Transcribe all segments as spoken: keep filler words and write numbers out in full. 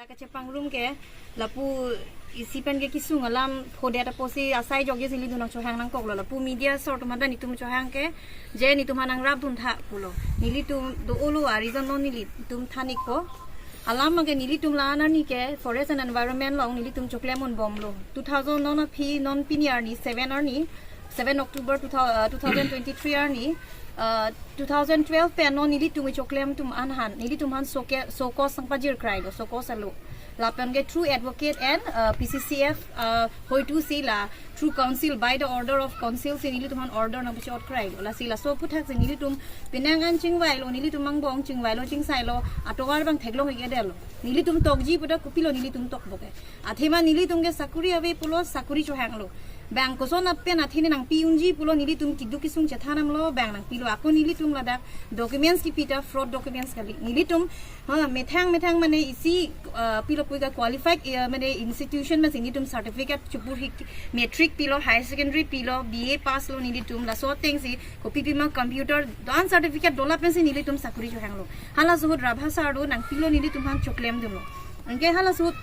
Kachepangrum ke lapu isi pen ke kesung alam phodet apotsi asai jokje si nelitum nangchohang nangkoklo, lapu media asor atum aphan ta nelitum chohang ke je nelitum aphan nangrap duntha pulo. Nelitum do-olo a reason non nelitum than-ikpo. Alam ke nelitum la-an arni ke Forest and Environment along nelitum choklem unbomlo. Two thousand non aphi non pini arni seven arni, seven October two thousand, uh, two thousand twenty-three arni, uh, two thousand twelve pen non nelitum kechoklem atum aphan, nelitum aphan show ke, show cause nangpajir krailo, show cause alo. Lapen ke through advocate and, uh, P C C F, uh, hoitu si la through council, by the order of council si nelitum aphan order nangpachot krailo. Lasi laso aphuthak si nelitum penang an chingvailo, nelitum angbong chingvailo, chingsailo, atovar abang theklong-ik-edetlo. Nelitum tokji pu ta kopilo nelitum tokpo ke. Athema nelitum ke sakuri ave pulo sakuri chohanglo. Bang koson apen athene nangpi unji pulo nelitum keduk kesung chethan damlo, bang nangpilo. Ako nelitum ladak documents kipi ta fraud documents kali. Nelitum, ha, methang methang mane isi, uh, pilo puke qualified, uh, mane institution masi nelitum certificate chepur-ik, matric pilo, higher secondary pilo, B A pass lo nelitum, laso atengsi kopi pima computer do-an certificate do lapensi nelitum sakuri chohanglo. Halaso ahut Rabha sir do nangpilo nelitum aphan choklem dunlo. Anke halaso ahut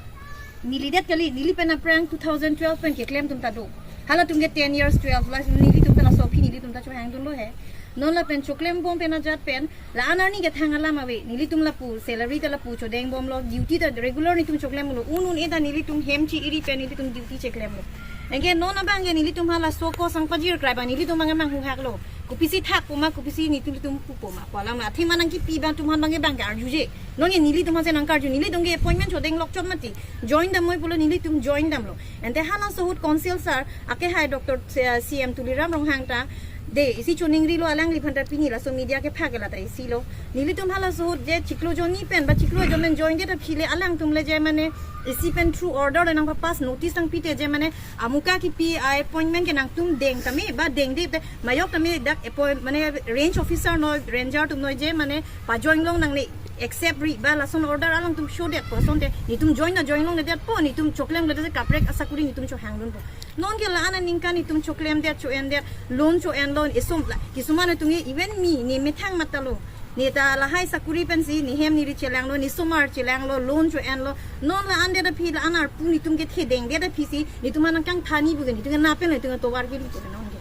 neli det kali, neli pen aphrang two thousand twelve pen keklem atum ta do. Halatum ke ten years, twelve years, nelitum ta laso aphi nelitum ta chohang dunlo he. Non lapen choklembom pen ajat pen la-an arni kethang alam ave, nelitum lapu salary ta lapu chodengbomlo, duty ta regular nelitum choklemlo, un un-e ta nelitum hem chi-iri pen nelitum duty cheklemlo. Anke non abang ke nelitum hala show cause nangpajir krai abang nelitum abang manghuhaklo. Kopisi thakpo ma, kopisi nelitum pupo ma pu alam la. Athema nangkipi abang atum aphan abang ke bang ke arjuje. Non ke nelitum aphan si nangkarju, nelitum ke appointment chodenglok chot mati. Join dam noi pulo nelitum join damlo. Ante halaso ahut council sir, akehai Doctor C-, C M Tuliram Ronghang ta, de, isi choningrilo alangliphan ta pini laso media kephak ke lata isi lo. Nelitum halaso ahut je chiklo jonni pen ba chiklo jon pen join det aphi le alangtum le je mane isi pen through order le nangpapass notice nangpi te je mane amuka kipi a-appointment ke nangtum deng tame ba dengde te majok tame dak appoint mane range officer noi, ranger atum noi je mane pajoin long nangne, accept ri ba lason order alangtum show det po, asonte nelitum join ta join longledetpo, nelitum choklemledet kaprek asakuri nelitum chohang dunpo. Non ke la-an aningkan nelitum choklemdet, cho-endet, loan cho-enlo, esom la. Kisuman atum ke even me, ne methang matalo. Ne ta lahai sakuri pensi, ne hem neri chelanglo, ne somar chelanglo, loan cho-enlo. Non la-an det aphi, la-an arpu nelitum kethe dengdet aphi si, nelitum aphan nangkangthani pu ke, nelitum ke napen nelitum ke tovar kiri pu ke non ke.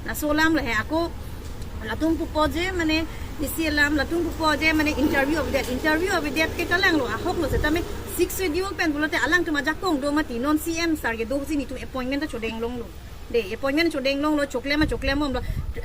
Laso alam le he, ako latum pupo je mane isi alam, latum pupo je mane interview avedet, interview avedet ke kalanglo, ahoklo setame six schedule pen pulote alangtum ajakong do mati, non C M sir kedo si nelitum appointment ta chodeng longlo. De, appointment chodeng longlo, choklem ma choklembomlo,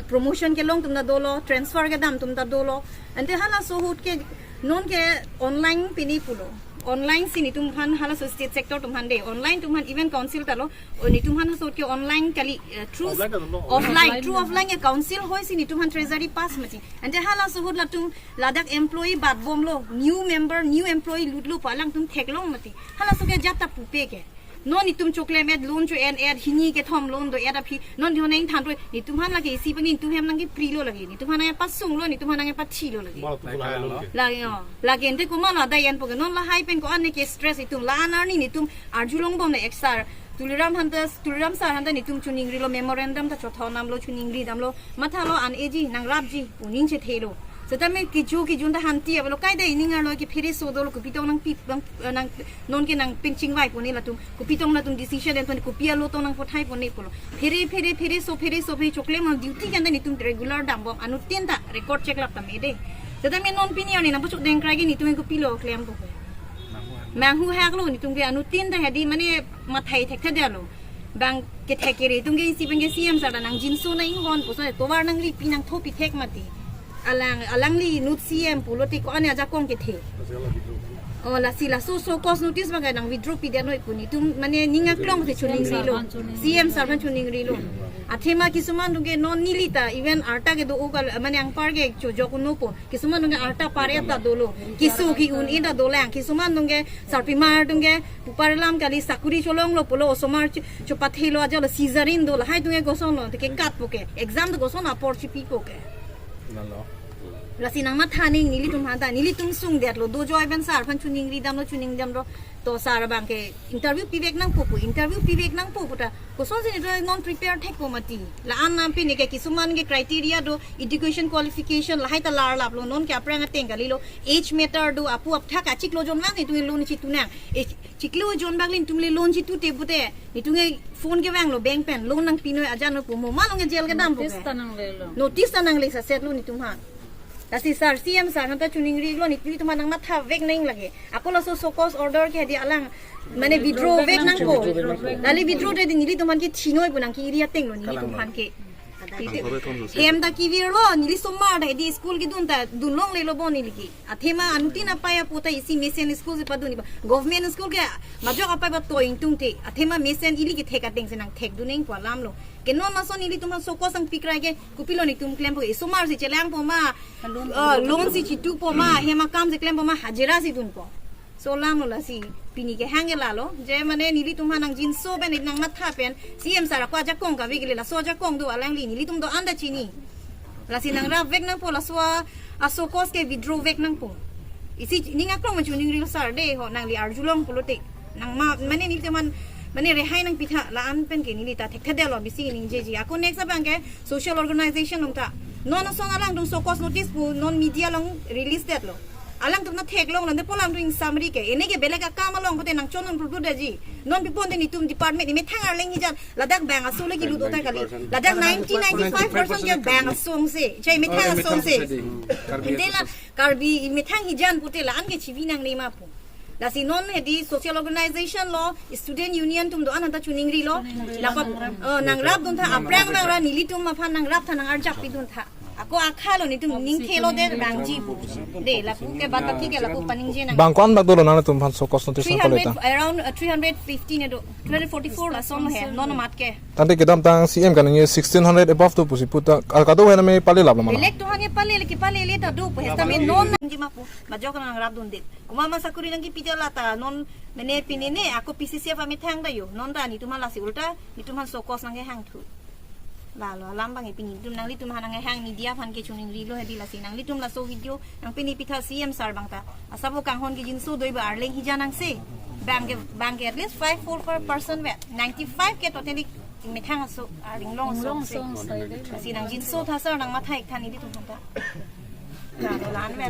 promotion kelong atum ta dolo, transfer kedam atum ta dolo. Ante halaso ahut ke non ke online pini pulo. Online si nelitum aphan halaso state sector atum aphan de. Online atum aphan even council ta lo. O nelitum aphan halaso ahut ke online kali, eh, through offline ta lo, no? Offline, offline through na. Offline ke council hoi si nelitum aphan treasury pass mati. Ante halaso ahut latum ladak employee batbomlo. New member, new employee lutlo pu alangtum theklong mati. Halaso ke ajat ta pupe ke. Non nelitum choklem-et, loan cho-en-et, hini kethom loan do-et aphi, non nelitum nangthan roi, nelitum aphan lake isi pen nelitum hem nangkeprilo lake, nelitum aphan nangpasunglo, nelitum aphan nangpathilo lake. Mal tu lahai lo. Lake, oh, lake ante komatlo adai an pu ke, non lahai pen ko-an ke stress nelitum, la-an arni nelitum arjulongbom le ek sir, Tuliram aphan ta, Tuliram sir aphan ta nelitum choningrilo, memorandum ta chothon damlo, choningri damlo, mathalo an-eji, nangrapji, pu aning chethelo. Setame kecho kejun ta hanti avelo, kaita ining arlo ke phere so dolo, kopi tong nangpi, nang, nang, non ke nangpinchingvai pone latum, kopi tong latum decision en pone, kopi alo tong nangpathai pone pulo. Phere, phere, phere so, phere so, phere choklem nang duty ke anta nelitum regular dambom, anuttin ta record check lap tame de. Setame non pini arni nangpachodeng krai ke nelitum kopilo klempo. Manghuhaklo nelitum ke anuttin ta hedi mane mathai thekthedetlo. Bang kethek kere atum ke isi pen ke C M sir ta nangjinso nang-inghon puson tovar nangripi nangthopi thek mati. Alang, alangli inut C M pulote ko-an ajakong kethe. Oh, lasi laso show cause notice bang nang withdraw pidet noi pu nelitum mane ning aklong si choningrilo. C M sir aphan choningrilo. Athema kisuman atum ke non neli ta even arta kedo-o kal mane anpar ke chojok unpo. Kisuman atum ke arta pare ta dolo. Keso ke-un-e ta dolang. Kisuman atum ke sarpimar atum ke pupar lam kali sakuri cholonglo pulo osomar cho-, chopathelo ajalo sizarin do lahai atum ke kosonlo. Te ke kat pu ke. Exam do koson apor chipipo ke. Lalo. Lasi nangmatha nang nelitum aphan ta, nelitum sungdetlo, do joy pen sar aphan choningri damlo, choningri damlo, to sar abang ke interview pivek nangpo pu, interview pivek nangpo pu ta, kosonsi nelitum non prepare thekpo mati. La-an nampi ne ke kisuman ke criteria do, education qualification lahai ta larlaplo, non ke aphrang ateng kalilo, age matter do, apu apthak achiklo jon vang nelitum loan chitu nang. E, chiklo jon bak nelitum le loan chitute pute, nelitum ke phone kevanglo bank pen, loan nangpinoi ajan no pu mo, malong ke jail kedampo Notice ke. ta nanglelo. Notice ta nangle sasetlo nelitum aphan. Lasi sar, C M sar aphan ta choningrilo, nelitum aphan nangmatha vek nang lake. Ako laso show cause order ke hadi alang, mane withdraw vek nangpo. Withdraw vek nangpo. Lali withdraw te nelitum aphan ke chinoi pu nang ke iri atenglo nelitum aphan ke. Kalang. Hem ta kevirlo, neli somar ta hadi school kedun ta dunlonglelo bon neli ke. Athema anuttin apai apo ta isi mesen school si padun iba. Government school ke majok apai ba toing tung te. Athema mesen ili kethek atengsi nangthekdun nangpo alamlo. Ke non lason nelitum aphan show cause nangpikrai ke kopilo nelitum klempo ke. Somar si chelangpo ma, Loan uh, loan si chitupo ma, hem akam si klempo ma, hajira si dunpo. So alamlo lasi, pini kehang ke lalo, je mane nelitum aphan nangjinso pen, nangmatha pen, C M sar ako ajakong kave ke le, laso ajakong do alangli, nelitum do-an ta chini. Lasi nangrap vek nangpo, laso a, a show cause ke withdraw vek nangpo. Isi ning aklong ma choningri sar de ho, nangli arjulong pulote. Nang ma, mane nelitum aphan, mane rehai nangpitha, la-an pen ke neli ta thekthedetlo bisi ningjeji. Ako next abang ke social organization along ta. Non ason alangtum show cause notice pu, non media along release detlo. Alangtum ta theklonglo, de pu alangtum ingsamri ke. Ene ke belek akam along pute nangchonun prudut daji. Non pi pon te nelitum department, ne methang arleng hijan, ladak bang aso le kilut otai kali. Ladak ninety, ninety-five percent ke bang asong se. Chai methang asong se. Karbi Ante la asong. Karbi methang hijan pute la-an ke chivi nangne ma pu. Lasi non hadi social organization lo, student union atum do-an ta choningrilo. Lapu, eh, nangrapdun tha, aphrang abang ra nelitum aphan nangrap tha, nang-arjap pidun tha. Ako akhalo nelitum ningthelo de bangji pu. De, lapu ke bad baki ke lapu paningje nang. Bang ko-an bak dolo nangtum aphan show cause notice nangpale ta? Three hundred, around, uh, three hundred fifteen edo, three hundred forty-four lason lo he, non amat ke. Tangte kedamtang C M kaningje sixteen hundred above do pusi pu ta, ah, kado he name palelaplo ma? Belek atum aphan ke palele, kepalele ta do pu, he ta me non nangji ma pu, majok nangrapdunde. Komat ma sakuri nangkipidetlo ta, non mane pini ne, ako P C C F amethang ta yo, non ta nelitum aphan lasi ulta, nelitum aphan show cause nangkehang thu. Lalo, alam abang pini nelitum nanglitum aphan nangkehang media aphan ke choningrilo hadi lasi nanglitum laso video nangpini pitha C M sar abang ta. Asabo kanghon ke jinso doi ba arleng hijan nang se. Bang ke, bang ke at least five four per person ve. Ninety-five ke totally methang aso, arleng long aso. Long se. Aso, so, de. Lasi nangjinso tha sar nangmatha ik tha nelitum aphan ta. Lalo, la-an ve.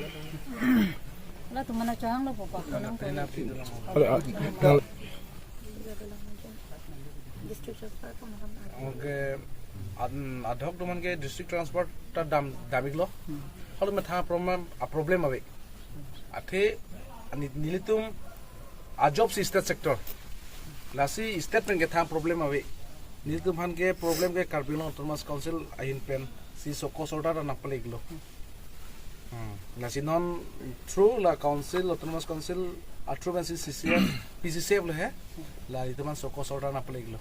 Latum mana chohanglo po pa. Ada, ah, nang- District transfer ko makan. Okay, ad-, ad hoc atum aphan ke district transfer ta dam, dam iklo. Halo methang problem, a problem ave. Athe, ani, nelitum a job si state sector. Lasi state pen kethang problem ave. Nelitum aphan ke problem ke Karbi Anglong Autonomous Council ahin pensi show cause order nangpale iklo. Hmm. Lasi non through la council, autonomous council, a through pensi C C F, P C C F lo he. La itum aphan show cause order nangpale iklo.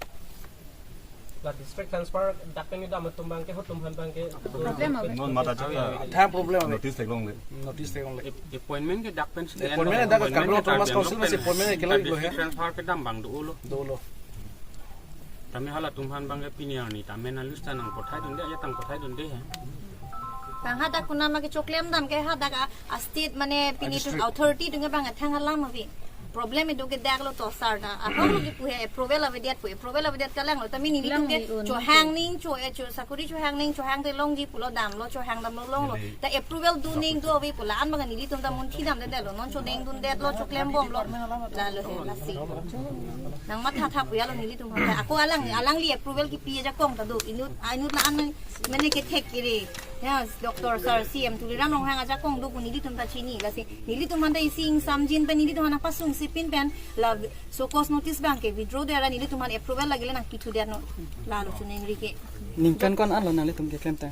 La district transfer dak pen kedam atum abang ke, hotum aphan abang ke. Problem ave. Non mata jaka. Tha problem ave. Notice theklongle. Notice theklongle. Ap-, appointment ke dak pen si. Appointment dak ke Karbi Anglong Autonomous Council pensi appointment ke lo he. District transfer kedam abang dolo. Dolo. Tame halatum aphan abang ke pini arni tame na list ta nangpathaidunde, ajat nangpathaidunde he. Tang hadak kuna ma kechoklem dam ke hadak a, a state mane pini atum district authority atum ke bang thang alam ave. Problem itum ke dak lo to sar ta. Ahok lo kipu he approval avedet pu, approval avedet kalanglo. Tame nelitum ke chohang ning cho, eh, cho sakuri chohang ning chohang te longji pulo damlo, chohang damlo longlo. Ta approval do ning do ave pu la-an abang nelitum ta munthi damdedetlo, non choningdundetlo, choklembomlo. Lalo he lasi. Nangmatha tha pu ya lo nelitum aphan ta. Ako alang, alangli approval kipi ajakong ta do. Inut, inut la-an mane kethek kere. Ya, Doctor Sir C M Tuliram Ronghang ajakong do pu nelitum ta chini. Lasi nelitum aphan ta isi ingsamjin pen nelitum aphan pasungsi pin pen la show cause notice abang ke withdraw dera nelitum aphan approval lagile nangpithu dernon. Lalo choningri ke. Ningkan ko-an lo nanglitum keklem ta?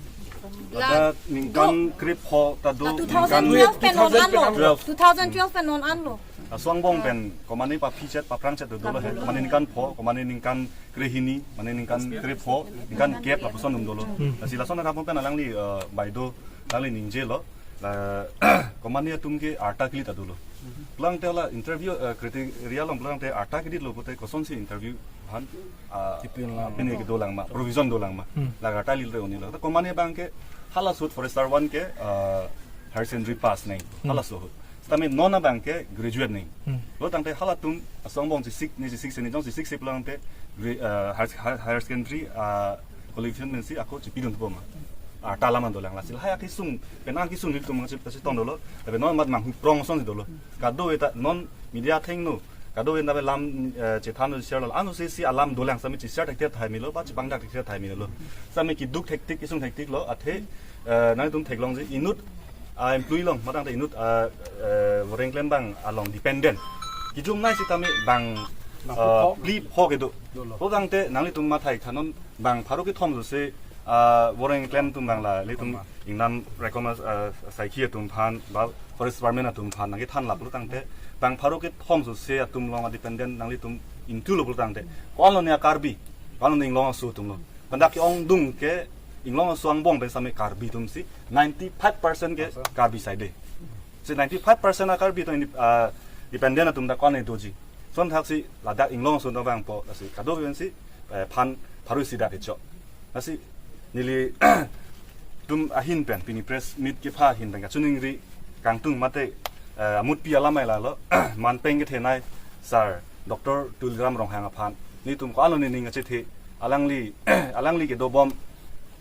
La ladak ningkan do. Krepho ta do. La two thousand twelve ningkan pen non anlo. Twelve. Two thousand twelve pen non anlo. Laso angbong pen komane paphi chet, paphrang chet dolo he. Komane ningkan pho, komane ningkan krehini, mane ningkan krepho, ningkan kep lapuson dolo. Hmm. Lasi lason aram pen alangli, eh, baideo, alangli ningjelo. La, komane atum ke arta kili ta dolo. Pulang te la interview, eh, criteria along pulang te arta kili lo pute kosonsi interview aphan, ah, kipi lang. Pine kedolang ma, provision dolang ma. Hmm. La arta kili lo ni lo. Komane abang ke hala sut forester one ke, ah, higher secondary pass neng. Hmm. Halaso ahut. Sitame non abang ke graduate neng. Hmm. Lo tangte halatum asong bong chesik, ne chesik seni jong chesik si pulang te gra-, eh, higher, higher, higher secondary, ah, qualification pensi ako chepidun thupoma. Ah, ta alam an dolang lasi. Lahai akesung, penang kesung nelitum mang chip tasi tong dolo. Tapi non mat manghu prong asonsi dolo. Kadokave ta non media athengno. Kadokave ta lam, eh, chethan share lo. Ansi si alam dolang sitame che-share thekthek tahai melo, ba chepangdak thekthek tahai melo. Sitame keduk thektik, kesung thektik lo, athe, eh, nangtum theklongji inut, ah, employee along, matang ta inut, ah, eh, voreng klem abang along dependent. Kejum nai sitame bang, bang ah, pho. Phli pho kedo. Dolo. Lo tangte nanglitum mathai thanon bang pharo kethom sose, ah, voreng klem atum abang la, ilitum ingnam rekomendasi, ah, saikhi atum aphan, ba forest department atum aphan, nangkethan lap lo tangte, bang pharo kethom sose atum along dependent nanglitum ingthu lo pulo tangte. Ko-an lo ne Karbi, ko-an lo ne inglong aso atum lo. Pen dak ke-ongdung ke inglong aso angbong pen sitame Karbi atum si, ninety-five percent ke Karbi side. Si ninety-five percent a Karbi atum ini, ah, dependent atum dak ko-an ne doji. Lason thaksi ladak inglong aso abang po, lasi kadokave si, eh, phan pharo isi dak kecho. Lasi nelitum ahin pen, pini press meet kepha ahin pen kachiningri kangtung mate, eh, amutpi alam ai lalo, manpeng kethenei Sir Doctor Tuliram Ronghang aphan. Nelitum ko-an lo ne ning kachethe, alangli, alangli kedobom,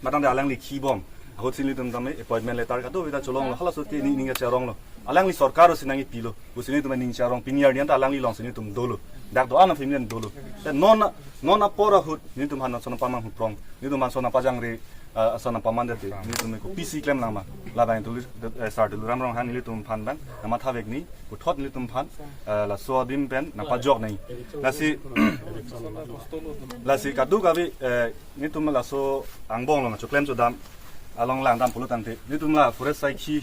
matang ta alangli khibom. Ahut si nelitum tame appointment letter kadokave ta cholonglo, halaso ke ne ning kacheronglo. Alangli sorkar si nangkepilo. Pusi nelitum ning charong, pini arni an ta alangli along si nelitum dolo. Dak do-an a family an dolo. Te non, non apor ahut nelitum aphan lason pamanghu prong. Nelitum aphan lason pajangre, eh, lason paman dete. Nelitum ko P C klem langma. Labang Tuli, eh, Sir Tuliram Ronghang nelitum aphan abang nangmathavek ni, puthot nelitum aphan, eh, laso adim pen nangpajok nai. Lasi, lasi kadokave, eh, nelitum laso angbong along choklem chodam along langdam pulo tangte, nelitum la forest saikhi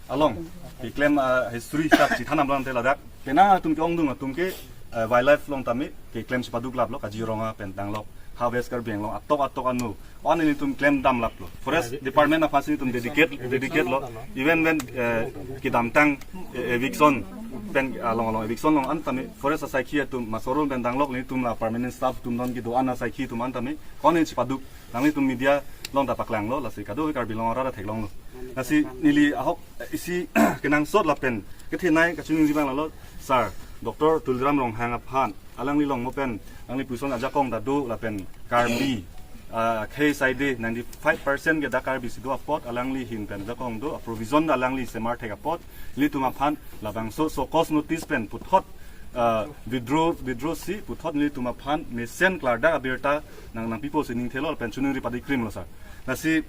along keklem, ah, history sak chethan damlang te ladak. Penang atum ke-ongdung atum ke, ah, wildlife along tame keklem chepaduk lap lo, Kaziranga pen danglok, ha West Karbi Anglong atok atok ano. Ko-an nelitum klem dam lap lo. Forest department aphan si nelitum dedicate, dedicate lo. Even when, eh, kedamtang, eh, eviction pen along along eviction along an tame forest asaikhi atum Masorol pen danglok nelitum la permanent staff atum non kedo-an asaikhi atum an tame ko-an ne chepaduk. Nanglitum media along ta paklanglo, lasi kadokave Karbi Anglong arat theklonglo. Lasi neli ahok, eh, isi kenangsot lapen kethenei kachiningri abang lalo, Sir Doctor Tuliram Ronghang aphan, alangli longmo pen, alangli puson ajakong ta do lapen Karbi, ah, khei side ninety-five percent ke dak Karbi si do apot, alangli ahin pen ajakong do, a provision ta alangli semar thek apot, nelitum aphan labangso show cause notice pen puthot, ah, withdraw, withdraw si puthot nelitum aphan mesen klardak abirta nang, nangpipo si ningthelo lapen chiningri padikrimlo sir. Lasi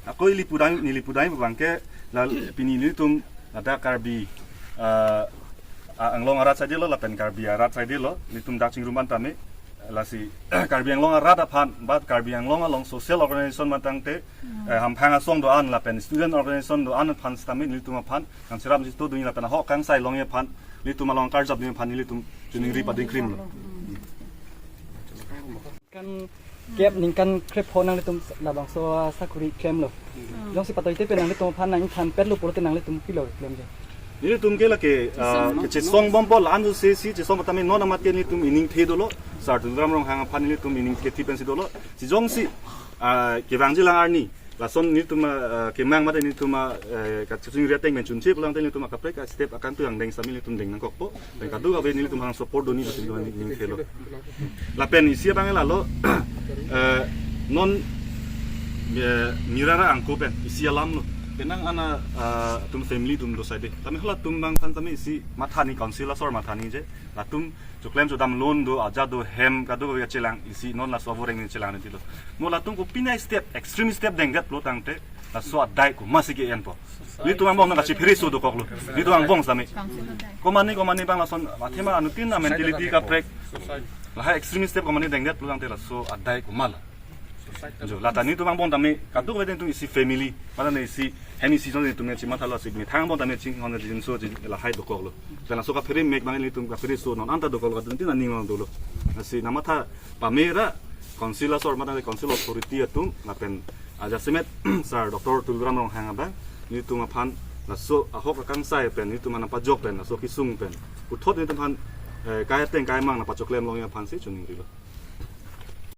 ako ili pudam, neli pudam abang ke la pini nelitum ladak Karbi, ah, ah, Anglong arat side lo lapen Karbi arat side lo, nelitum dak chingrum an tame. Lasi Karbi Anglong arat aphan, ba Karbi Anglong along social organization matang te, eh, hamphang asong do-an lapen student organization do-an aphan sitame nelitum aphan kangcherap jito duni lapen ahok kangsai longji aphan, nelitum along karjap duni aphan nelitum chiningri padikrimlo. Kan kep ningkan krepho nanglitum labangso sakuri klemlo. Jongsi patoi te pen nanglitum aphan nangthan petlo pulote nanglitum pilo klemji? Nelitum ke lake, ah, kechesong bom po la-an sose si chesong tame non amat ke nelitum iningthe dolo. Sir Tuliram Ronghang aphan nelitum iningkethe pensi dolo. Si jongsi, ah, kevangji lang arni lason nelitum, ah, kemang mate nelitum, ah, eh, kachiningri ateng pen chunche pulang te nelitum akaprek a step akangtui angdeng sitame nelitum deng nangkokpo. Pen kadokave nelitum aphan support duni pusi nelitum iningthelo. Lapen isi abang lalo, eh, non, eh, mera ra angko pen isi alam lo. Penang ana, ah, atum family atum do side. Tame halatum abang aphan tame isi mathani council asor mathaniji. Latum choklem chodam loan do, aja do, hem kadokave chelang isi non laso avoreng ne chelang nangtilo. Mo latum kopine step, extreme step dengdet pulo tangte laso adai komatsi ke-enpo. Nelitum angbong nang kachiphere so dokoklo. Nelitum angbong sitame. Komane komane abang lason athema anuttin a mentality kaprek. Lahai extreme step komane dengdet pulo tangte laso adai komatlo. Jo, lata nelitum angbong tame kadokave nelitum isi family, mana ne isi, hem isi jon nelitum ne chimatha lo si, methang angbong tame chinghon jinso ji lahai dokoklo. Pen laso kaphere mek abang nelitum kaphere so non anta dokoklo, kadokave nelitum aning along dolo. Lasi nangmatha pame ra council asor, mana ne council authority atum lapen ajasemet Sir Doctor Tuliram Ronghang abang nelitum aphan laso ahok akangsai pen nelitum aphan pajok pen laso kesung pen puthot nelitum aphan, eh, kai ateng kai mang nangpachoklem longji aphan si chiningrilo.